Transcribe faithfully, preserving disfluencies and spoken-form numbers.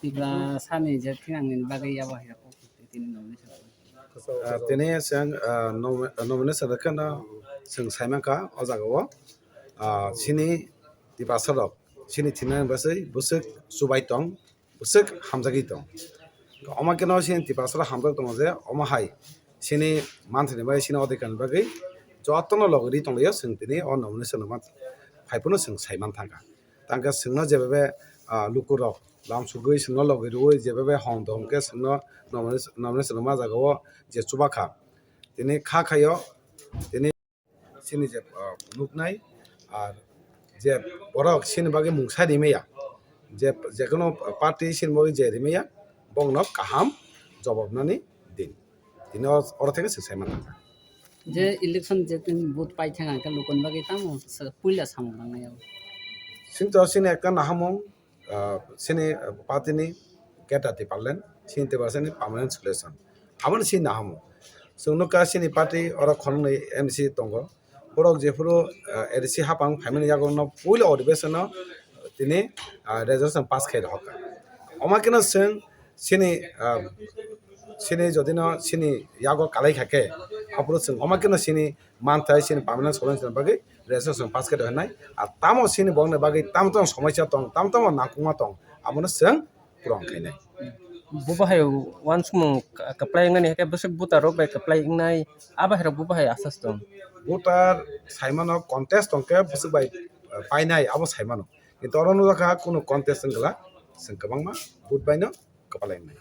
Tipra sani je thinangni bagwi yabo hai rok tini nomination. Ah, tini chwng, ah, nom-, nomination rwkhe no chwng saimankha o jaga o. Ah, chini Tiprasa rok chini thinani bagwi bwswk chubai tong, bwswk hamjagwi tong. Omo khe no chini Tiprasa rok hamjak tongo je omo hai chini manthani bagwi, chini odhikar ni bagwi jotono logi ri tonglaio chwng tini o nomination rwma phai phano chwng saiman thangkha. Tangkhe chwngno jebebe, ah, lukurok lamsugwi chwngno logi rwui jebebe hong dong khe chwngno nomination, nomination rwma jagao je chubakha. Tini kha khaio, tini chini je, ah, nuknai, ar je borok chini bagwi mungsa rimaya, je, jekono party chini bagwi je rimaya, bongno kaham jobab nani din. Tini oro theke se saiman thangkha. Je election je tin vote pai thang ang khe lukuni bagwi tamo se puila samung nangnai abo. Sinto sini ekta nahamung, ah, sini, ah, party ni Greater Tipraland, sini Tiprasa ni permanent solution. Aboni sini nahamung. Chwng nukha sini party oro khongnwi M C tongo. Borok jephuru, ah, A D C hapang phaimani yago no puila odhibesono tini, ah, resolution pass khai rohorkha. Omo kheno chwng sini, ah, sini jodi no sini yago kalai kha khe, aphuru chwng omo kheno sini manthai sini permanent solution bagwi resolution pass khai rohornai. Ar tamo sini bongni bagwi tamo tamo somosya tong, tamo tamo nangkukma tong, abono chwng purung khainai. Bo bahai uansukmung kwplai wngnani hai khe bwswk voter rok bai kwplai wngnai, a bahai rok bo bahai asas tong. Voter saimano contest tong khe bwswk bai, eh, painai abo saimano. Kintu oro nukjakha kunu contest wngla, chwng kwbangma vote baino kwplai wngnai.